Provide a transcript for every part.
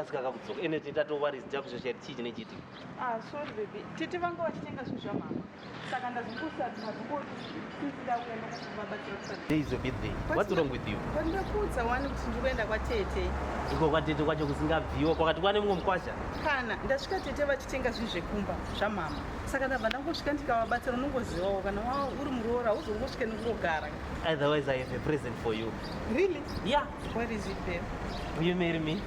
Kasika kakudzoka. Ene tatowaris takushosha chii chine chiitika. Ah, sorry baby. Tete vanga vachitenga zvinhu zvamama. Saka ndazongosazongosisida kuenda kuvabatsira kusati. Today is your birthday. What's wrong with you? But ndakuudza wani kuti ndiri kuenda kwatete. Iko kwatete kwacho kusingabviwa kwakati kwane mumwe mukwasha. Kana ndasvika tete vachitenga zvinhu zvekumba zvamama. Saka ndabva ndangosvika ndikavabatsira unongozivawo kana uri muroora uzongosvike nekungogara. Otherwise I have a present for you. Really? Yeah. What is it babe? Will you marry me?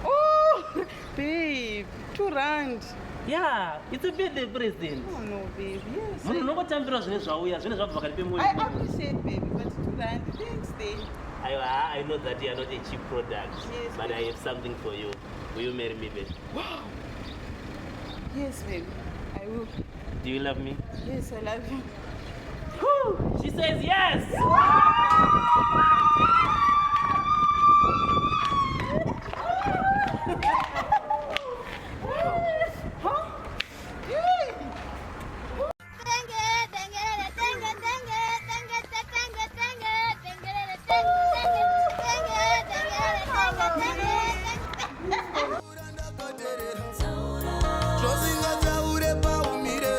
Oh, babe, 2 rand. Yeah, it's a birthday present. Oh no, babe. Yes. Munhu unongotambira zvine zvauya, zvine zvabva pakati pemwoyo. I appreciate baby, but 2 rand. Thanks, babe. I know that you are not a cheap product, Yes, but babe. I have something for you. Will you marry me, babe? Wow. Yes, baby. I will. Do you love me? Yes, I love you. Whew, she says yes. Huh? Yay! Tenge, tengerere, tenge, tenge, tenge, tenge, tenge, tengerere, tenge, tenge, tenge, tengerere, tenge, tenge, tenge. Zvosingataure paumire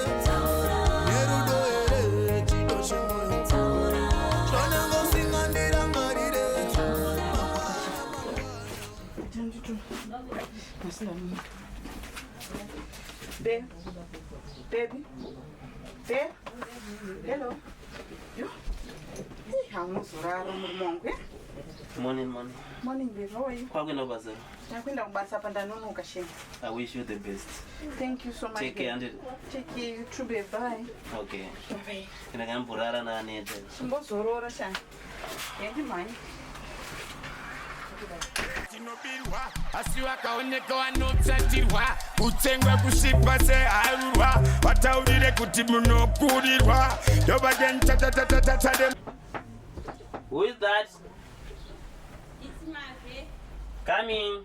nerudo here chido chemwoyo zvonenge usingandirangarire. Babe. Baby. Babe. Hello. Yo. Hey, haunozorara murume wangu, eh? Morning, morning. Morning, babe. How are you? Kwakuenda kubasa. Ndakuenda kubasa pa ndanonoka shame. I wish you the best. Thank you so much. Take care, babe. and Take care, you too, babe. Bye. Okay. Bye. Ndakamborara naaneta. Chimbozorora shani. Yendi mhani. Tinobirwa asi vakaoneka vanotsatirwa kutsengwa kusvipa seharurwa vataurire kuti munokurirwa ndovadentatatatatade. Who is that? It's Mave. Come in.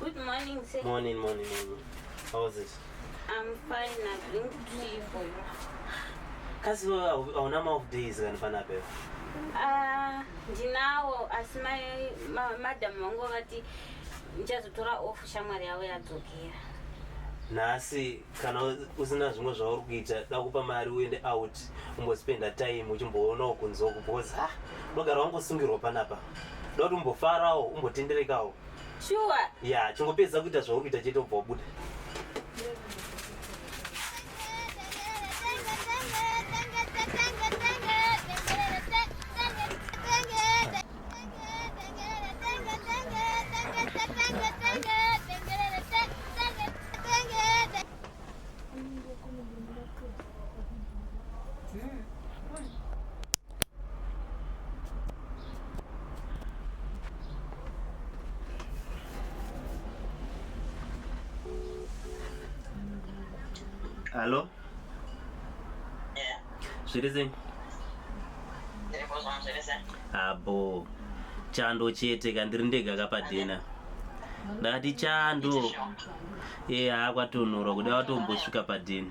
Good morning, sir. Morning, morning, morning. How was it? I'm fine. I bring tea for you. Kasi hauna ma off days kani panapa? Ah, ndinawo asi madam vangu vakati ndichazotora off shamwari yavo yadzokera. Nhasi kana usina zvimwe zvauri kuita, da kupa mari uende out umbospenda time uchimboonawo kunze uku, because ha, unogara wangosungirwa panapa. Da kuti umbofarawo, umbotenderekawo. Sure. Ya, chingopedza kuita zvauri kuita chete, ubva wabuda. Tenge, tenge, tenge, tenge, tenge, tengerere, tenge, tenge, tenge, tengerere, tenge, tenge, tenge, tenge, tenge, tengerere, tenge, tenge. Hallo, zviri sei? Abo chando chete kandiri ndega kapadhena. Ndakati chando e haakwatonhorwa kuda watombosvika padheni.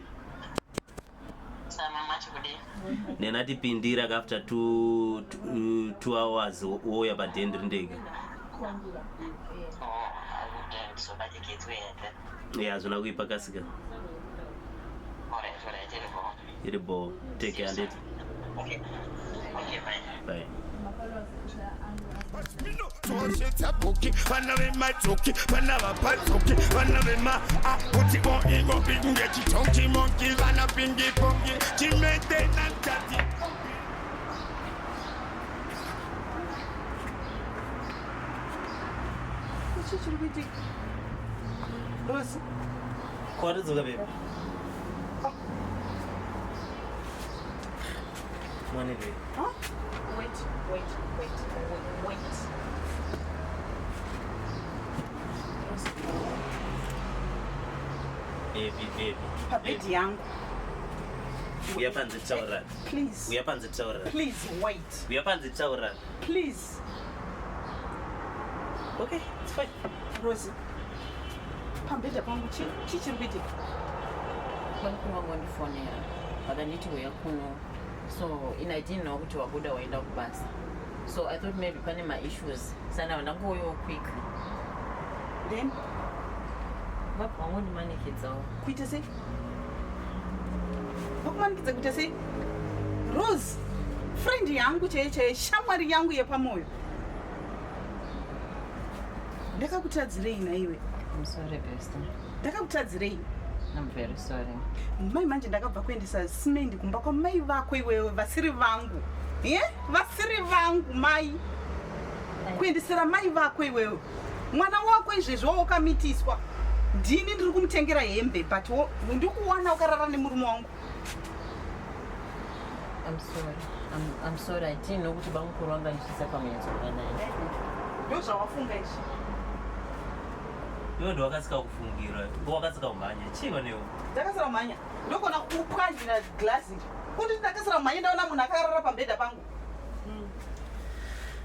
Nenatipindira after 2 hours wouya padheni, ndiri ndega. E, hazvina kuipa, kasika iri bo. Take care, handiti? Bye. Toshetsabuki vana vemadzoki, vana vapadzoki, vana vema kuti oingopi ngechitonki monki, vana pingi pongi chimete nantati. Chii chiri kuitika? Rosi. Kwatidzoka, baby. Morning, baby. Huh? Wait, wait, wait, wait, wait. Rosi. Baby, baby. Pabhedhi yangu. Uya panze titaurana. Please. Uya panze titaurana. Please wait. Uya panze titaurana. Please. Okay, it's fine. Rosi. Pambhedha pangu chii chiri kuitika? Bamukuru vangu vandifonera vakanditi uya kuno. So in I didn't know kuti wabuda waenda kubasa. So I thought maybe pane maissues. Saka ndangouyawo quickly. Then Vabva vangondimanikidzawo. Kuita sei? Vakumanikidza kuita sei? Rose, friend yangu chaiye chaiye, shamwari yangu yepamwoyo. Ndakakutadzirei naiwe? I'm sorry, bestie. Ndakakutadzirei? I'm very sorry. Mai manje ndakabva kuendesa simendi kumba kwamai vako iwewe vasiri vangu. Ye? Vasiri vangu mai. Kuendesera mai vako iwewe. Mwana wako izvezvi wawakamitiswa. Ndini ndiri kumutengera hembe but ndikuwana ukarara nemurume wangu. I'm sorry. I'm sorry. I didn't know kuti bamukuru vanga ndichiisa pamuedzo wakadai. Ndozvawafunga izvi. Iwe ndowakasika kufungira, wakasika kumhanya. Chiiko newe? Ndakasara kumhanya. Ndogona kupwanyira glass iri. Kunditi ndakasara kumhanya ndaona munhu akarara pambhedha pangu.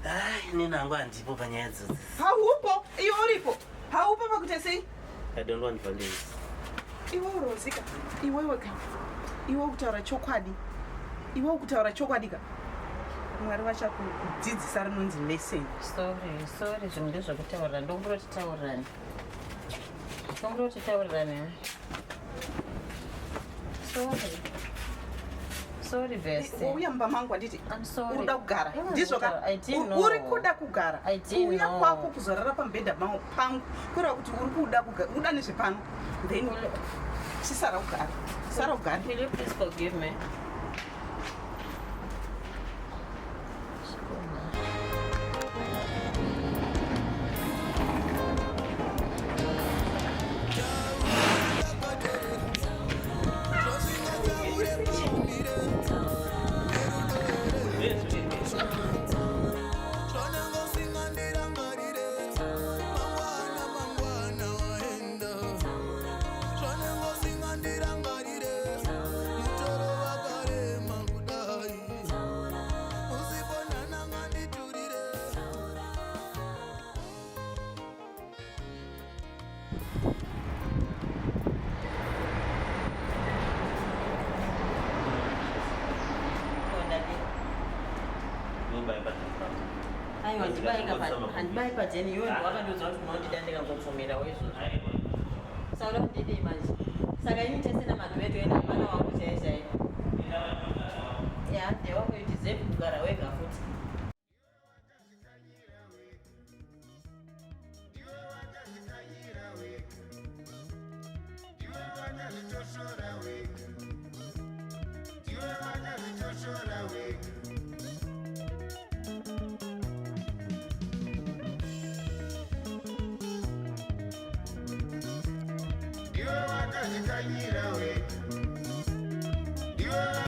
Ai, ini nangu handipo panyaya dzodzi. Haupo, iwe uripo. Haupo pakuita sei? I don't want violence. Iwe Rosika, iwewe ka. Iwe kutaura chokwadi. Iwe kutaura chokwadi ka. Mwari vachakudzidzisa rinonzi lesson. Sorry, sorry, zvinhu ndezvekutaurirana. Ndokumbira kuti taurirane. Ndokumbira kuti taurirane. Sorry. Sorry, bestie. Wauya mumba mangu handiti? I'm sorry. Uri kuda kugara. Iwe Ndizvo ka? I didn't know. Uri kuda kugara. I didn't Kuuya know. kwako kuzorara pamubhedha pangu kureva kuti uri kuda kugara, uda nezvepano. Then chisara kugara. Sara kugara. Will you please forgive me? Aiwa, handibayi pajeni. Iwe ndiwakandiudza kuti unondida ndikangobvumirawo izvozvo. Saka uda kundidii manje? Saka ini tese namadhuve toenda hapana wangu chaiye chaiye. Ya, ndewako, you deserve kugara wega futi. Ndiwe wakazvikanyira wega. Ndiwe.